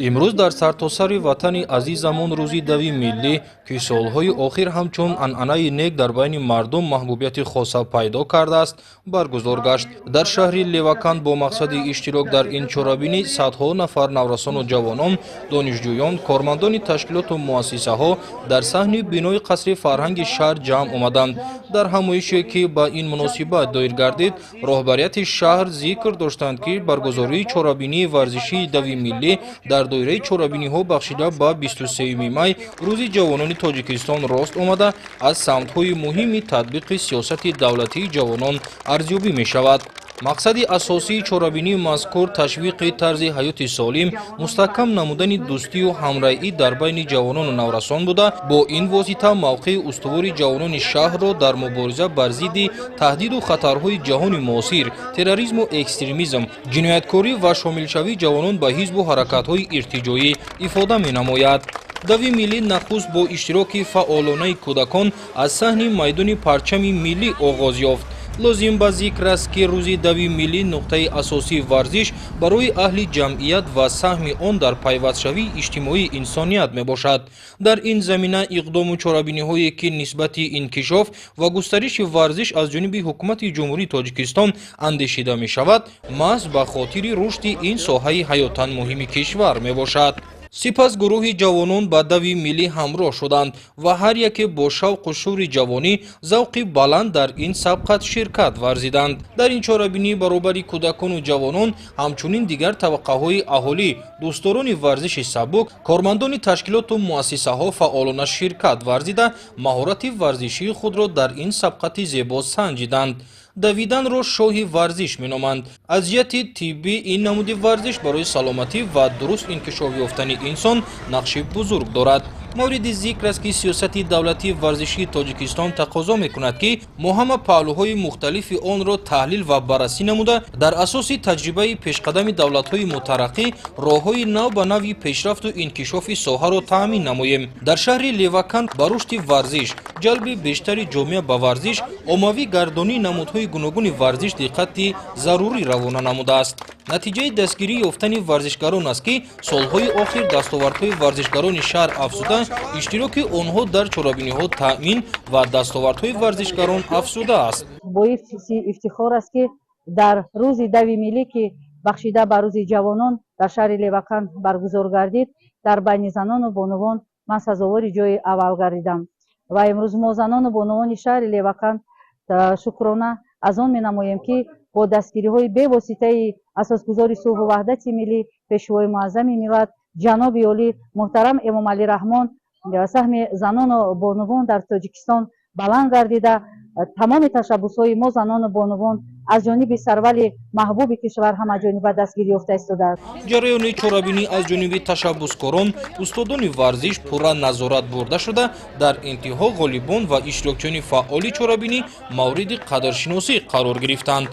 Имрӯз дар сартосари ватани азизамон рӯзи дави миллӣ, ки солҳои охир ҳамчун анъанаи нек дар байни мардум маҳбубияти хоса пайдо кардааст, баргузор гашт. Дар шаҳри Леваканд бо мақсади иштирок дар ин чорабинӣ садҳо нафар наврасону ҷавонон, донишҷӯён, кормандони ташкилоту муассисаҳо дар саҳни бинои қасри фарҳанги шаҳр ҷамъ омаданд. Дар ҳамоише, ки ба ин муносибат доир гардид, роҳбарияти шаҳр зикр доштанд, ки баргузории чорабинии варзишии дави миллӣ дар доираи чорабиниҳо бахшида ба 23 май, рӯзи ҷавонони Тоҷикистон, рост омада, аз самтҳои муҳими татбиқи сиёсати давлатии ҷавонон арзёбӣ мешавад. Мақсади асосии чорабинии мазкур ташвиқи тарзи ҳаёти солим, мустаҳкам намудани дӯстию ҳамраҳӣ дар байни ҷавонону наврасон буда, бо ин восита мавқеи устувори ҷавонони шаҳрро дар мубориза бар зидди таҳдиду хатарҳои ҷаҳони муосир, терроризму экстремизм, ҷинояткорӣ ва шомилшавии ҷавонон ба ҳизбу ҳаракатҳои иртиҷоӣ ифода менамояд. Дави миллӣ нахуст бо иштироки фаъолонаи кӯдакон аз саҳни майдони парчами миллӣ оғоз ёфт. Лозим ба зикр аст, ки рӯзи дави миллӣ нуқтаи асосии варзиш барои аҳли ҷамъият ва саҳми он дар пайвастшавии иҷтимоии инсоният мебошад. Дар ин замина иқдому чорабиниҳое, ки нисбати инкишоф ва густариши варзиш аз ҷониби ҳукумати Ҷумҳурии Тоҷикистон андешида мешавад, маҳз ба хотири рушди ин соҳаи ҳаётан муҳими кишвар мебошад. Сипас гурӯҳи ҷавонон ба дави миллӣ ҳамроҳ шуданд ва ҳар яке бо шавқу шӯри ҷавонӣ, завқи баланд дар ин сабқат ширкат варзиданд. Дар ин чорабинӣ баробари кӯдакону ҷавонон ҳамчунин дигар табақаҳои аҳолӣ, дӯстдорони варзиши сабук, кормандони ташкилоту муассисаҳо фаъолона ширкат варзида, маҳорати варзишии худро дар ин сабқати зебо санҷиданд. Давиданро шоҳи варзиш меноманд. Аз ҷиҳати тиббӣ ин намуди варзиш барои саломатӣ ва дуруст инкишоф ёфтани инсон нақши бузург дорад. Мавриди зикр аст, ки сиёсати давлатии варзишии Тоҷикистон тақозо мекунад, ки мо ҳама паҳлӯҳои мухталифи онро таҳлил ва баррасӣ намуда, дар асоси таҷрибаи пешқадами давлатҳои мутараққӣ роҳҳои нав ба нави пешрафту инкишофи соҳаро таъмин намоем. Дар шаҳри Леваканд ба рушди варзиш, ҷалби бештари ҷомеа ба варзиш, оммавӣ гардонии намудҳои гуногуни варзиш диққати зарурӣ равона намудааст. Натиҷаи дастгирӣ ёфтани варзишгарон аст, ки солҳои охир дастовардҳои варзишгарони шаҳр афзуда, иштироки онҳо дар чорабиниҳо таъмин ва дастовардҳои варзишгарон афзудааст. Боиси ифтихор аст, ки дар рӯзи дави миллӣ, ки бахшида ба рӯзи ҷавонон дар шаҳри Леваканд баргузор гардид, дар байни занону бонувон ман сазовори ҷои аввал гардидам. Ва имрӯз мо, занону бонувони шаҳри Леваканд, шукрона аз он менамоем, ки бо дастгириҳои бевоситаи асосгузори сулҳу ваҳдати миллӣ, Пешвои муаззами миллат, ҷаноби олӣ муҳтарам Эмомалӣ Раҳмон, саҳми занону бонувон дар Тоҷикистон баланд гардида, тамоми ташаббусҳои мо, занону бонувон, аз ҷониби сарвари маҳбуби кишвар ҳамаҷониба дастгирӣ ёфта истодааст. Ҷараёни чорабинӣ аз ҷониби ташаббускорон, устодони варзиш пурра назорат бурда шуда, дар интиҳо ғолибон ва иштирокчиёни фаъоли чорабинӣ мавриди қадршиносӣ қарор гирифтанд.